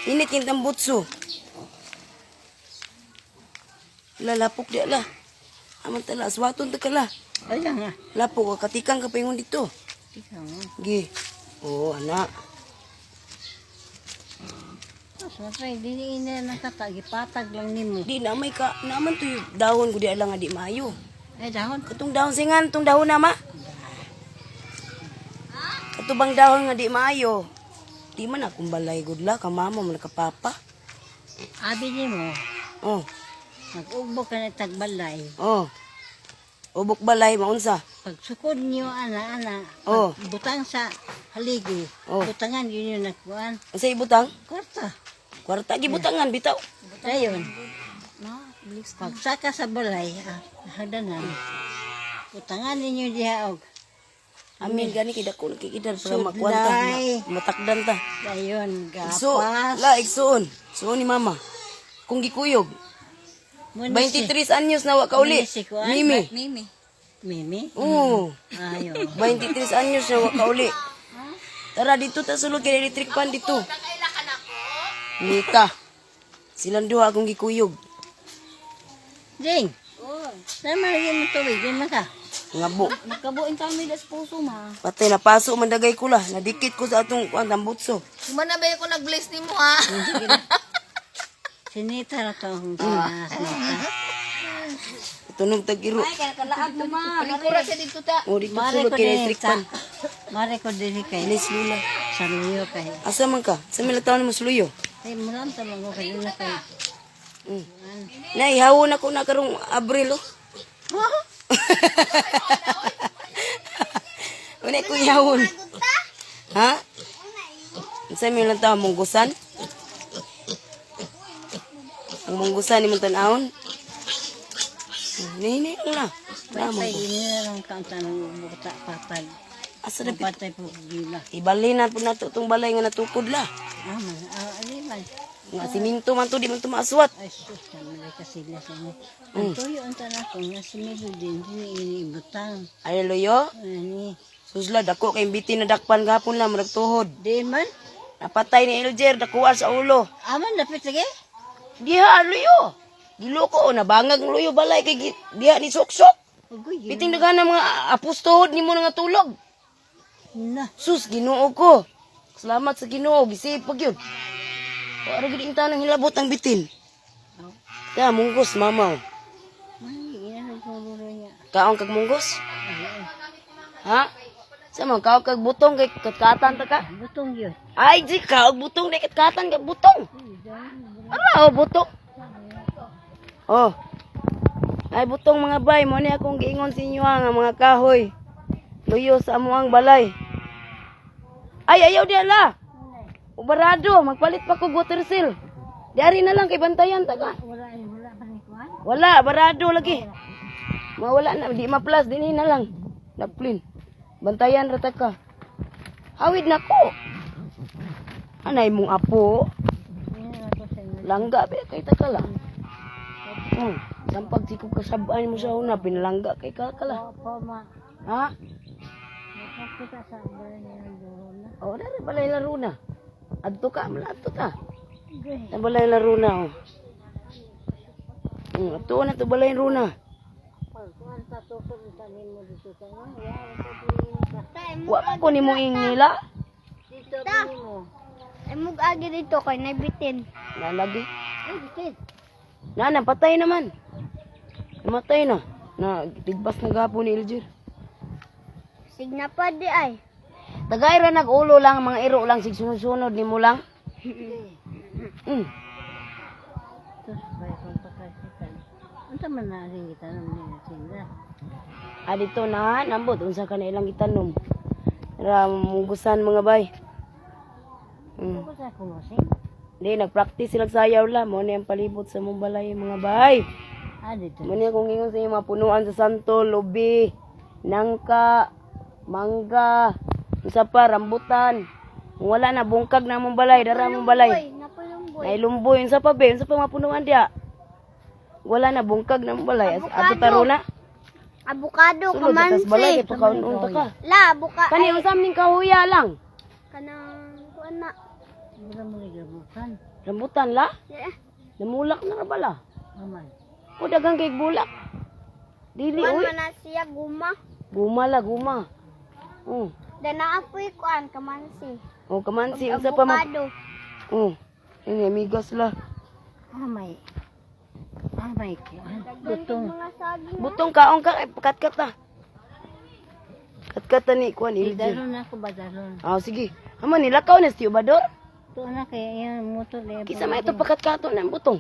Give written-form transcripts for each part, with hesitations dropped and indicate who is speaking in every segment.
Speaker 1: Init yung tambutso. Lalapok di ala. Aman tala, aswaton ta kala.
Speaker 2: Ay lang ah.
Speaker 1: Lapok, katikang ka paingon dito.
Speaker 2: Ikaw mo.
Speaker 1: Gi. Oo, anak.
Speaker 2: Mas matay, dili ina nakata, gipatag lang nimo.
Speaker 1: Di na may ka, naman to yung dahon ko di ala nga di maayo.
Speaker 2: Ay dahon.
Speaker 1: Katong dahon singan, tong dahon na ma. Kato bang dahon nga di maayo? Di man akong balay gud la, ka mama man ka papa.
Speaker 2: Abi nimo,
Speaker 1: Oh,
Speaker 2: nag-ugbo ka na tagbalay.
Speaker 1: oh. Ubok balay maunsa.
Speaker 2: Pagsukod niyo ana ana,
Speaker 1: Oh.
Speaker 2: pag butang sa haligi,
Speaker 1: Oh.
Speaker 2: butangan yun yung nakuan.
Speaker 1: Unsa ibutang?
Speaker 2: Kwarta.
Speaker 1: Kwarta gibutangan bitaw.
Speaker 2: Dayon. Pagsaka sa balay, ah, hagdanan. Butangan ninyo diha og
Speaker 1: Amin gani kay dako kikidar para makwanta
Speaker 2: Sudlay.
Speaker 1: matakdan ta.
Speaker 2: Dayon
Speaker 1: Igso,
Speaker 2: gapas.
Speaker 1: la igsoon. Suon ni mama. Kung gikuyog,
Speaker 2: Muna si-
Speaker 1: 23 anyos na wa ka uli.
Speaker 2: Muna si Kuan.
Speaker 1: Mimi.
Speaker 3: Mimi.
Speaker 2: Mimi.
Speaker 1: Oo.
Speaker 2: Ayo.
Speaker 1: 23 anyos na wa ka uli. Tara dito ta sulod kay electric pan dito. Nita. Silang duha akong gikuyog.
Speaker 2: Jing. Saan man lagi mo tubig? Di man ka.
Speaker 1: Ngabo.
Speaker 3: Nagkabuin kami das puso ma.
Speaker 1: Patay na paso man dagay ko lah. Nadikit ko sa atong kuan tambutso.
Speaker 3: Humana ba ko nag-bless nimo ha?
Speaker 2: Sinita ra to ang sinas nita.
Speaker 1: Tunog tag-iro.
Speaker 3: Kalaag mo ma. Palingkura siya dito ta.
Speaker 1: O dito
Speaker 2: Mare
Speaker 1: sulod
Speaker 2: ko
Speaker 1: kay
Speaker 2: dili
Speaker 1: electric
Speaker 2: sa
Speaker 1: pan.
Speaker 2: Mare ko dili kay
Speaker 1: Inis lula.
Speaker 2: sa luyo kay.
Speaker 1: Asa man ka? Sa mila taon mo suluyo?
Speaker 2: Ay muram ta man ko kay na kay.
Speaker 1: Nay, hawon ako na karong Abril oh. Wala ko ihawon. Ha? Unsa may lang taon munggusan? Ang munggusan ni mong tan-awon? Ni ni lang la. Na mo.
Speaker 2: Patay ini na lang ka ang tanong buta patag.
Speaker 1: Asa na
Speaker 2: Patay po gila.
Speaker 1: Ibalhin na po nato tong balay nga natukod la.
Speaker 2: Ah man, ah, ali man.
Speaker 1: Nga siminto man to di man to maaswat.
Speaker 2: Ay sus, naman ay kasila sa inyo. Ang tuyo ang tanak ko nga si Melo din, din iniibutang.
Speaker 1: Ay loyo.
Speaker 2: Ani.
Speaker 1: Susla dako kay bitin na dakpan gapon la murag tuhod.
Speaker 2: Di man.
Speaker 1: Napatay ni Eljer dakuan sa ulo.
Speaker 2: Aman dapit lagi.
Speaker 1: Diha luyo. Giloko o nabangag ang luyo balay kay diha ni Soksok.
Speaker 2: Ugoy.
Speaker 1: Biting daghan ng mga apustohod nimo na nga tulog.
Speaker 2: Na.
Speaker 1: Sus, Ginoo ko. Salamat sa Ginoo, gisipag yun. Wala gid ang tanang hilabot ang bitin. Ta munggos mamaw.
Speaker 2: May ina nagsulo niya.
Speaker 1: Kaon kag munggos? Ha? Sa man kaon kag butong kay katkatan ta ka?
Speaker 2: Butong yun.
Speaker 1: Ay, di kaog butong kay katkatan kag butong. Ara oh, butong. Oh. Ay butong mga bay, mo ni akong giingon sa inyo ha, nga mga kahoy. Luyo sa amuang balay. Ay, ayaw di ala. Ubarado, magpalit pa ko water seal. Diari na lang kay bantayan taga.
Speaker 2: Wala eh, wala pa ni kuan.
Speaker 1: Wala, barado lagi. Mawala na, di ma-plus, dinhi na lang. Nagplin. Bantayan ra ta ka. Hawid na ko. Anay mong apo.
Speaker 2: Ina na ko sa inyo.
Speaker 1: Langga ba kay ta kala. Sampag si kog kasabay mo sa una pinalangga kay ka kala.
Speaker 2: Opo ma.
Speaker 1: Ha?
Speaker 2: Nakakita sa balay niya ng na.
Speaker 1: Oh, dara balay laro na. Adto ka, adto ta.
Speaker 2: Ugoy.
Speaker 1: Sa balay laro na oh. Adto na to balay laro na.
Speaker 2: Pagkuan ta tukod ang tanim mo dito sa no. Wala ko dito ka.
Speaker 1: Wa man ko nimo nila.
Speaker 2: Dito nimo.
Speaker 3: Ay mug-agi dito kay nabitin.
Speaker 1: Nalagi.
Speaker 2: Ay bitin.
Speaker 1: Na, napatay naman. Namatay na. Na, tigbas na gapo ni Iljer.
Speaker 3: Signa pa di ay.
Speaker 1: Tagay ra nag-ulo lang, mga iro lang, sig sunod-sunod ni mo lang.
Speaker 2: Tos bay kung pakasitan. Unsa man na rin kita nang nila sinda.
Speaker 1: Ah, dito na, nambot, unsa ka na ilang gitanom. Ra, mugusan mga bay.
Speaker 2: Ko sa kumusing.
Speaker 1: Hindi, nag-practice sila sayaw la. Mo na yung palibot sa mong balay, mga bay.
Speaker 2: Ah dito.
Speaker 1: Mo na akong ingon sa inyo, mga punuan sa santo, lubi, nangka, mangga, unsa pa, rambutan. Kung wala na, bungkag na mong balay, dara mong balay.
Speaker 3: Napulumboy.
Speaker 1: Nay lumboy, unsa pa be, unsa pa mga punuan diya? Wala na, bungkag na mong balay. Ato taro na.
Speaker 3: Abukado,
Speaker 1: Sulod sa tas balay,
Speaker 3: kamansi.
Speaker 1: kay pagkaon ta ka.
Speaker 3: La, buka
Speaker 1: Kani unsa ning kahuya lang.
Speaker 3: kanang kuan na.
Speaker 2: Mura mo naglabukan.
Speaker 1: Rambutan la?
Speaker 3: Yeah.
Speaker 1: Namulak na ra bala.
Speaker 2: Aman.
Speaker 1: O daghang kay bulak. Dili
Speaker 3: Kuan
Speaker 1: oy.
Speaker 3: man na siya guma.
Speaker 1: Guma la guma. Oh.
Speaker 3: Dana apoy kuan kamansi.
Speaker 1: Oh, kamansi unsa pa man.
Speaker 3: Avocado.
Speaker 1: Oh. Ini amigas la.
Speaker 2: Amay. Amay kuan. Butong.
Speaker 3: Mga saging.
Speaker 1: Butong kaon ka kay katkat ta. Katkat ta ni kuan ilje.
Speaker 2: Daron ako ba daron?
Speaker 1: Ah, sige. Amo nilakaw na si Ubador.
Speaker 2: Tuo na kay iyang motor na
Speaker 1: Kisa may ito pakatkato na ang butong.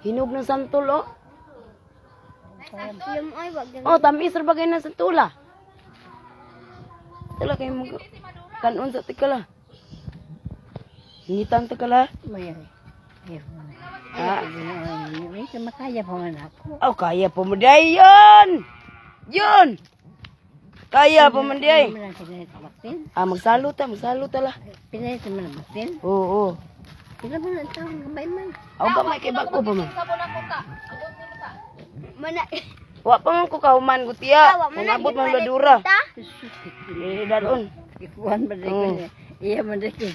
Speaker 1: Hinog ng santol oh.
Speaker 3: Yung ay wag
Speaker 1: Oh, tamis ra bagay ng santula. Tala kay mag kanon sa tikala. Ngitan tikala.
Speaker 2: May. Ay.
Speaker 1: Ah,
Speaker 2: Ay, makaya pa man ako.
Speaker 1: oh, kaya po mo day yun. Yun. Kaya pa man day.
Speaker 2: Ano man ang pinalit baktin?
Speaker 1: Ah, magsalo ta, magsalo ta la.
Speaker 2: Pinalit man ang baktin?
Speaker 1: Oo, oo.
Speaker 2: Pila man ang taong gamay man.
Speaker 1: Aw gamay kay bago pa man.
Speaker 3: Mana
Speaker 1: Wa pa man ko kahuman gutiya.
Speaker 3: Wa man
Speaker 1: Kung abot man ladura.
Speaker 3: Ta?
Speaker 1: Dili daron.
Speaker 2: Ikuan ba ko niya? Iya man dai ko.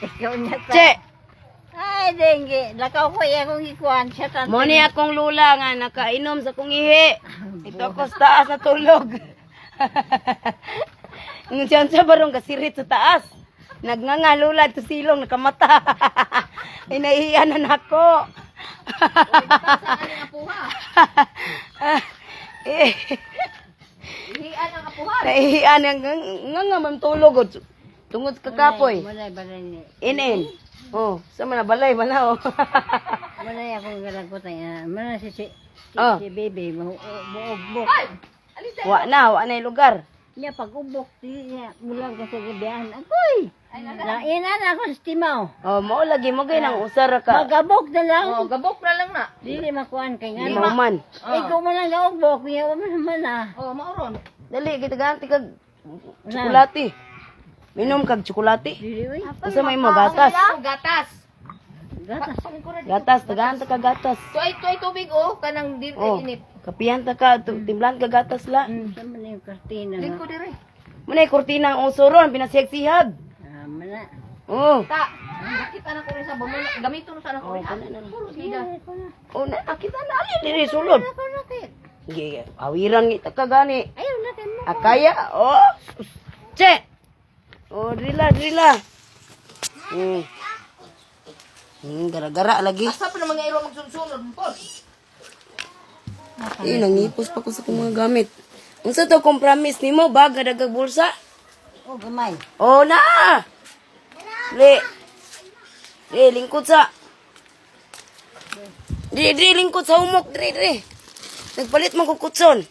Speaker 2: Ikaw niya ta.
Speaker 1: Che,
Speaker 2: Ay, dengge. Lakaw ko iya kong ikuan siya tan.
Speaker 1: mo ni akong lula nga nakainom sa kong ihi. Ito ako sa taas na tulog. Nung siya siya barong kasirit sa taas. Nagnganga lula ito silong nakamata. Inaiiyan na nako. Eh. Naiiyan ang nga nga man tulog. Oh. Tungod sa kakapoy.
Speaker 2: Wala balay ni.
Speaker 1: Inin. Oh, sa mga balay man na oh.
Speaker 2: Wala akong galagot ay. Mana si si
Speaker 1: Oh.
Speaker 2: si baby mo ubok.
Speaker 1: Wa na yung lugar.
Speaker 2: Niya pag ubok di niya mulang ka sa gabihan. Agoy. Na ina na ako sa timaw.
Speaker 1: Oh, mao lagi mo gay nang usar ra ka.
Speaker 2: Magabok na lang.
Speaker 4: Oh, gabok na lang na.
Speaker 2: Dili makuan kay
Speaker 1: Di
Speaker 2: nga.
Speaker 1: mahuman.
Speaker 2: Ikaw man lang gaubok, niya wa man man ah.
Speaker 4: Oh, mauron.
Speaker 1: Dali kita ganti kag tsokolate. Minom kag tsokolate.
Speaker 2: Dili oy.
Speaker 1: Unsa may mo gatas?
Speaker 4: Oh, gatas.
Speaker 2: Gatas.
Speaker 1: Gatas, tagaan ta ka gatas.
Speaker 4: Tuay tuay tubig oh, kanang di
Speaker 1: Oh,
Speaker 4: init.
Speaker 1: kapihan ta ka, timblan ka gatas la.
Speaker 2: Sa man yung kartina nga.
Speaker 4: Lingko dire.
Speaker 1: Muna kurtina ang uso ron, pinasihag-sihag.
Speaker 2: Ah, mana.
Speaker 1: Oh.
Speaker 4: Ta. Nakita na ko rin sa bamuna. Gamiton sa na ko
Speaker 1: Oh,
Speaker 4: rin.
Speaker 1: kana na.
Speaker 4: Puro sida.
Speaker 1: Oh, na akita na ali diri sulod.
Speaker 2: Ako na kay.
Speaker 1: Sige, awiran kita ka gani.
Speaker 2: Ayaw na kay mo.
Speaker 1: Akaya, oh. Sus. Che. Oh, drila, drila. Gara-gara lagi.
Speaker 4: Asa pa naman nga iro magsunsunod po.
Speaker 1: Eh, nangipos pa ko sa akong mga gamit. Unsa to kung promise nimo ba gadagag bulsa?
Speaker 2: Oh, gamay.
Speaker 1: Oh na. Le. Le lingkod sa. Dre dre lingkod sa humok dre dre. Nagpalit man ko kutson.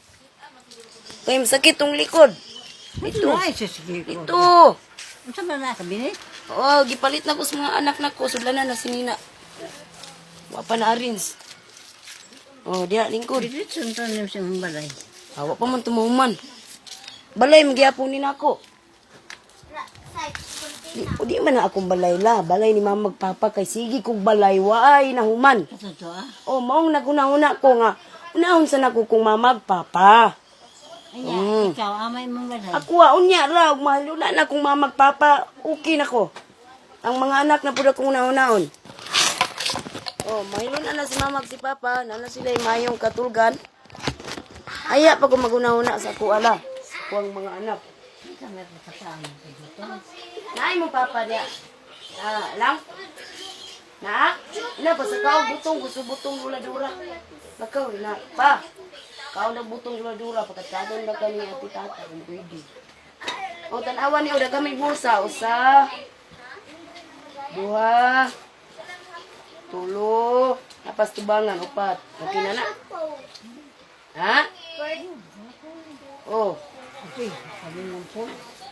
Speaker 1: Kay masakit tong likod. Ito.
Speaker 2: Ay, sige ko.
Speaker 1: Ito.
Speaker 2: Unsa man na kabinet?
Speaker 1: Oh, gipalit na ko sa mga anak nako sudlanan na si Nina. Wa pa na arrange. Oh, diha lingkod.
Speaker 2: Dili sunton nim sa mong balay.
Speaker 1: Awa pa man tumuman. Balay magyapon ni nako. Di, o di man na akong balay la. Balay ni mama magpapa kay sige kog balay waay nahuman.
Speaker 2: Kato to ah.
Speaker 1: O maong nagunahuna ko nga unahon sa nako kong mama magpapa.
Speaker 2: Anya, ikaw amay mong balay.
Speaker 1: Ako ah, unya ra ug mahalula na kong mama magpapa. Okay na ko. Ang mga anak na pud akong unahon. Oh, mahiluna na si mama ug si papa, na sila mayong katulgan. Aya pa ko magunahuna sa ako ala. Sa kuang mga anak. Naay mo papa niya. Ah, lang. Na? Ina pa sa kaog butong gusto butong dula-dura. Lakaw ina pa. Kaon na butong dula-dura pagkatadon na kani ati tata kung pwede. O tan-awa ni oda kami bulsa usa. Duha. Tulo. Napas tubangan upat. Okay na na. Ha? Oh.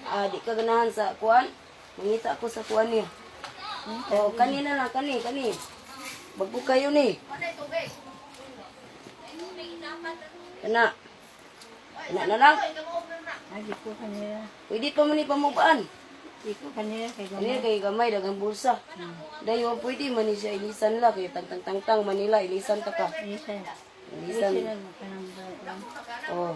Speaker 1: Ah, di ka ganahan sa kuan. Mangita ako sa kuan niya. Oh, kanina lang kani, kani. Bago kayo ni. Kana. Kana na lang.
Speaker 2: Ay, di ko kanila.
Speaker 1: Pwede pa man ni pamubaan.
Speaker 2: Di ko kanila kay gamay.
Speaker 1: Kanina kay gamay daghang bulsa. Dayo pwede man ni siya ilisan la kay tang tang tang tang Manila ilisan ta ka.
Speaker 2: Isa.
Speaker 1: Ilisan.
Speaker 2: Sila mo kanang balay.
Speaker 1: Oh.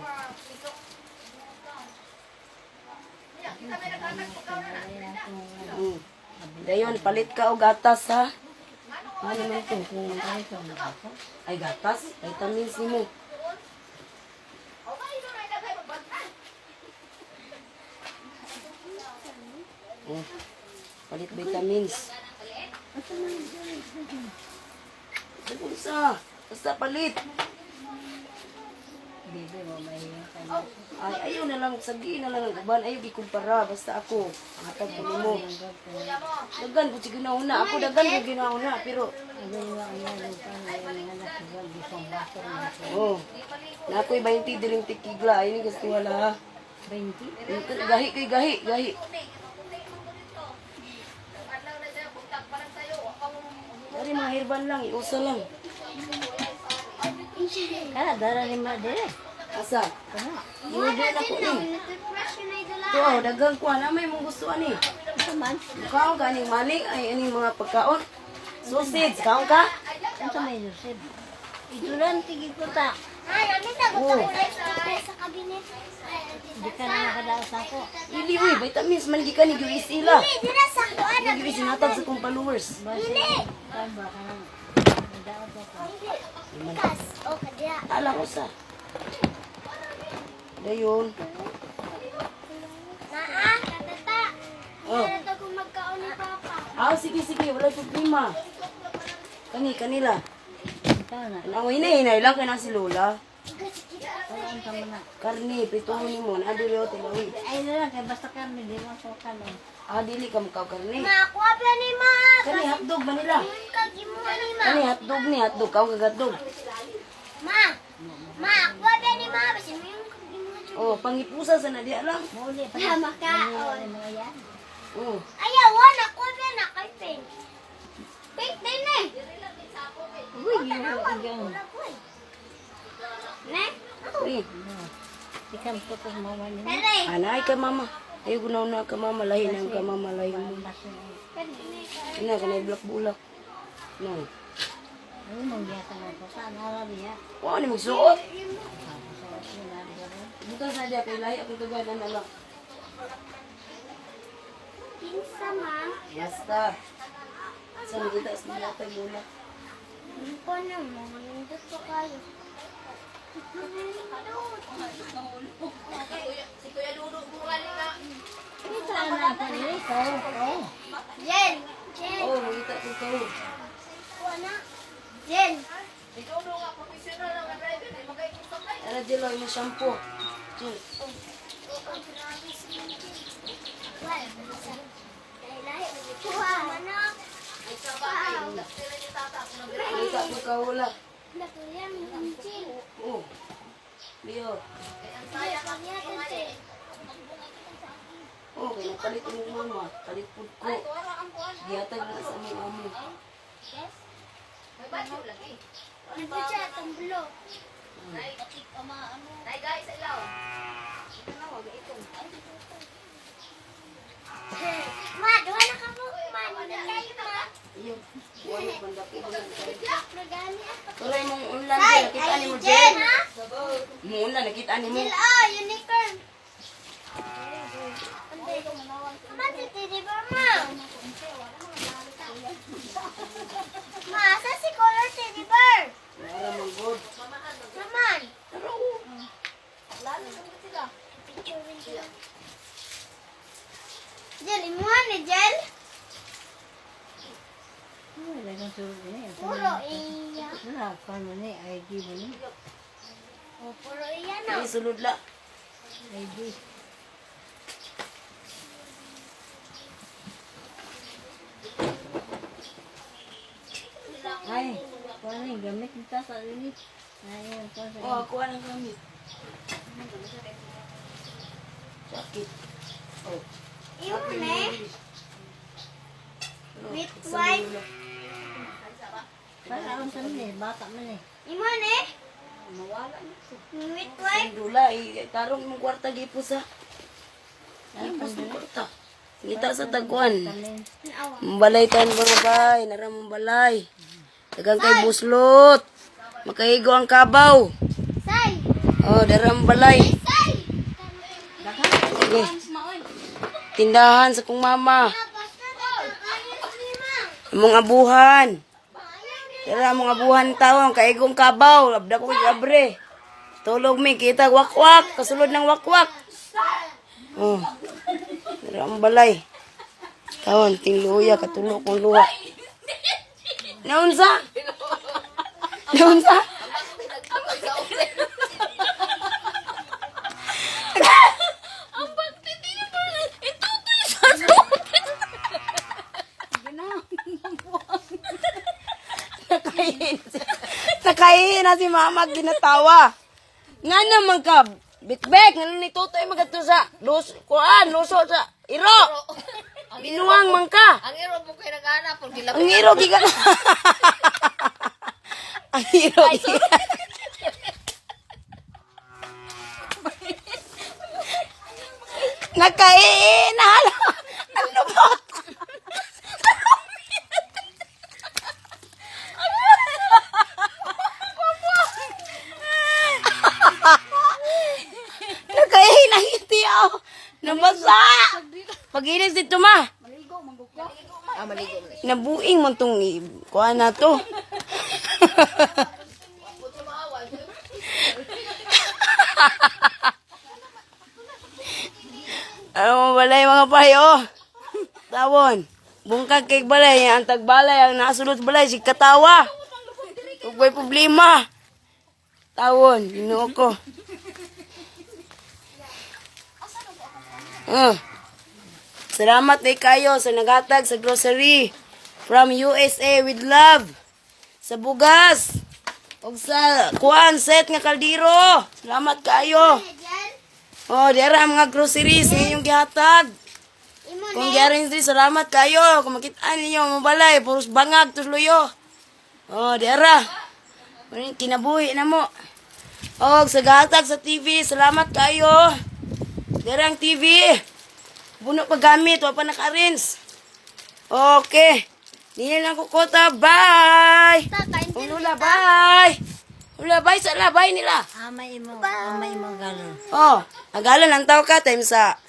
Speaker 1: Dayon, palit ka og gatas ha. Ano man to? Kung ay gatas, vitamins nimo. Oh, palit vitamins. Unsa? Basta palit.
Speaker 2: Bibi mo mahiya ka na.
Speaker 1: Ay, ayaw na lang, sagi na lang ang uban. Ayaw gikumpara. Basta ako, hatag ko nimo. Dagan po si ginauna. Ako dagan po ginauna. Pero,
Speaker 2: Ano yung ang lupa na yung anak ko, bisang baso na ako.
Speaker 1: oh. Na ako'y 20 diring tikigla. Ay, ni gusto wala ha.
Speaker 2: 20?
Speaker 1: Gahi kay gahi, gahi. Dari mga herbal lang, iusa lang.
Speaker 2: Kaya dara ni ma dire.
Speaker 1: Asa?
Speaker 2: Kana.
Speaker 1: Iudo na ko ni.
Speaker 3: Toothbrush yun ay dala.
Speaker 1: Ito, oh, dagang kuha na may mong gusto ani.
Speaker 2: Ito man.
Speaker 1: Kaon ka aning maling ay aning mga pagkaon. Sausage, kaon ka?
Speaker 2: Ito may Joseph. Itulan tigil ko ta.
Speaker 3: Ay, namin sagot
Speaker 1: Oh.
Speaker 3: ako rice cooker sa cabinet. Ay,
Speaker 2: Di ka na nakadaos ako.
Speaker 1: Ili uy, vitamins man gikan ni USA la.
Speaker 3: Dili, dila sa kuan.
Speaker 1: Ni USA natag sa kong followers.
Speaker 3: Dili.
Speaker 2: Kan ba ka nang nadaot ako.
Speaker 3: Kas. O, kadya.
Speaker 1: Alam ko sa. Dayon.
Speaker 3: Naa, katata.
Speaker 1: Oh.
Speaker 3: Hindi na kung magkaon ni Papa.
Speaker 1: Ah, sige sige, wala problema. Kani kanila.
Speaker 2: Ikaw na.
Speaker 1: Ang hinay-hinay lang kay na si Lola.
Speaker 2: Parang ka man na.
Speaker 1: Karni, prituhon nimo na dili o tilawi.
Speaker 2: Ay na lang kay basta kami di mo ko kanon.
Speaker 1: Ah, dili ka mukaw karni.
Speaker 3: Ma, kuha pa ni Ma.
Speaker 1: Kani hotdog manila.
Speaker 3: Kagimuha ni Ma.
Speaker 1: Kani hotdog ni hotdog kaon kag hotdog.
Speaker 3: Ma. Ma, kuha pa ni Ma. Basta mo yung kagimuha.
Speaker 1: Oh, pangipusa sa na diha lang.
Speaker 2: Muli pa.
Speaker 3: Ma, makaon.
Speaker 2: Mga yan.
Speaker 1: Oh,
Speaker 3: Ayaw, wala. Kuha pa na kay Pink. Pink din eh.
Speaker 2: Uy, yung igang.
Speaker 3: Ne?
Speaker 1: ni.
Speaker 2: Sikam ko to mama ni.
Speaker 3: Tara.
Speaker 1: Anay ka mama. Ayo gunaw na ka mama, lahi na ka mama, lahi mo. Ina kanay bulak bulak. No.
Speaker 2: Ano mong yata na ko sa nara niya.
Speaker 1: Wa ni magsuot.
Speaker 2: Tapos sa sila niya.
Speaker 1: Butas na diha kay lahi akong tagalan na lang.
Speaker 3: Kinsa, ma?
Speaker 1: Basta. Sa makita sa mga tay bulak.
Speaker 3: Ano ko na mo? Nindot ko kayo.
Speaker 4: Si Kuya Lulu bungali nga.
Speaker 2: Ito na pa ni ikaw. Oh.
Speaker 3: Jen! Jen!
Speaker 1: Oh, makita ko kayo.
Speaker 3: Kuha na. Jen!
Speaker 4: Ikaw no nga professional nga driver, di magay sakay.
Speaker 1: Ara dilo yung shampoo. Jill.
Speaker 3: Kuha. Manok.
Speaker 4: Ay, sila ni tata ako nang
Speaker 1: Makita ko kaula.
Speaker 3: Jill.
Speaker 1: Oh. Biyo. Oh, kay palit imong mama, palit pud ko. Gihatag na sa among amo.
Speaker 4: May badyo lagi. Nay guys, ilaw.
Speaker 3: Ma, duha na ka mo. Ma, nindot kayo, ma.
Speaker 1: Iyo. Wala banda ko.
Speaker 3: Nagani ako.
Speaker 1: Tulay mong unlan
Speaker 3: Ay,
Speaker 1: nakita
Speaker 3: ay,
Speaker 1: nimo
Speaker 3: Jen!
Speaker 1: Jen. Mong unlan nakita nimo.
Speaker 3: Jill, oh, unicorn. Ma, titi ba, ma? Ma, asa si color teddy bear?
Speaker 1: Nara man god.
Speaker 3: Naman.
Speaker 1: Tara oh.
Speaker 3: Picture with you. Jill, imuha ni Jill?
Speaker 2: Uy, dagang sulod ni.
Speaker 3: Puro iya.
Speaker 2: Wala pa mo ni ID mo ni.
Speaker 3: Oh, puro iya no.
Speaker 1: Ay sulod la.
Speaker 2: ID. Ay, kuha na yung gamit nita sa ini. Ay, kuha sa
Speaker 1: Oh, ako ang gamit. Jacket. Oh.
Speaker 3: Imo ni. With wife.
Speaker 2: Para ang sa ni, bata man eh.
Speaker 3: Imo ni.
Speaker 2: Mawala na siya.
Speaker 3: With wife.
Speaker 1: Ang dula, eh, tarong imong kwarta gipos ha. Gipos imong kwarta. Ngita sa tagwan. Mbalay tan mga bay, nara balay. Dagang kay buslot. Makahigo ang kabaw.
Speaker 3: Say.
Speaker 1: Oh, dara balay.
Speaker 3: Say.
Speaker 1: Okay. Tindahan sa kong mama.
Speaker 3: Basta na kayo.
Speaker 1: Among abuhan. Dara among abuhan tawon kaigong kabaw, abda ko kay abre. Tulog mi kita wakwak, kasulod ng wakwak. Oh. Dara ang balay. Tawon tingluya katulo kong luha. Naunsa? Naunsa?
Speaker 4: Ang bakit hindi niyo pa itutoy sa tutoy.
Speaker 1: Nakahiin na si mama ginatawa. Nga naman ka, bitbek, nga ni Tutoy magadto sa lus, kuan, luso sa iro. Binuang man ka.
Speaker 4: Ang iro mo kay nag-ana pag dila.
Speaker 1: Ang iro gikan. Ang iro gikan. Nakahiin na hala. Ang lubot. Nakahiin ang ngiti ako. Nabasa. Pag-ilis dito ma.
Speaker 4: Ah, maligo mo.
Speaker 1: Nabuing man tong kuha na to. Ano balay mga payo? Tawon. Bungkag kay balay, ang tagbalay, ang nasulot balay, si katawa. Ug may problema. Tawon, Ginoo ko. Ah. Salamat day kayo sa naghatag sa grocery from USA with love. Sa bugas ug sa kuan set nga kaldero. Salamat kayo. Oh, dira ang mga groceries sa inyong gihatag.
Speaker 3: Imo
Speaker 1: Kung giharin diri salamat kayo. Kung makitaan ninyo mabalay puros bangag tusluyo. Oh, dira. Maning kinabuhi na mo. Og sa gahatag sa TV, salamat kayo. Dira ang TV. Puno pa gamit, wa pa naka-rinse. Okay. Niya lang kukota. Bye!
Speaker 3: ta kain.
Speaker 1: Lula, bye! Lula, bye sa la, bye nila.
Speaker 2: Amay mo, amay mo galon.
Speaker 1: Oh, agalan ang tao ka time sa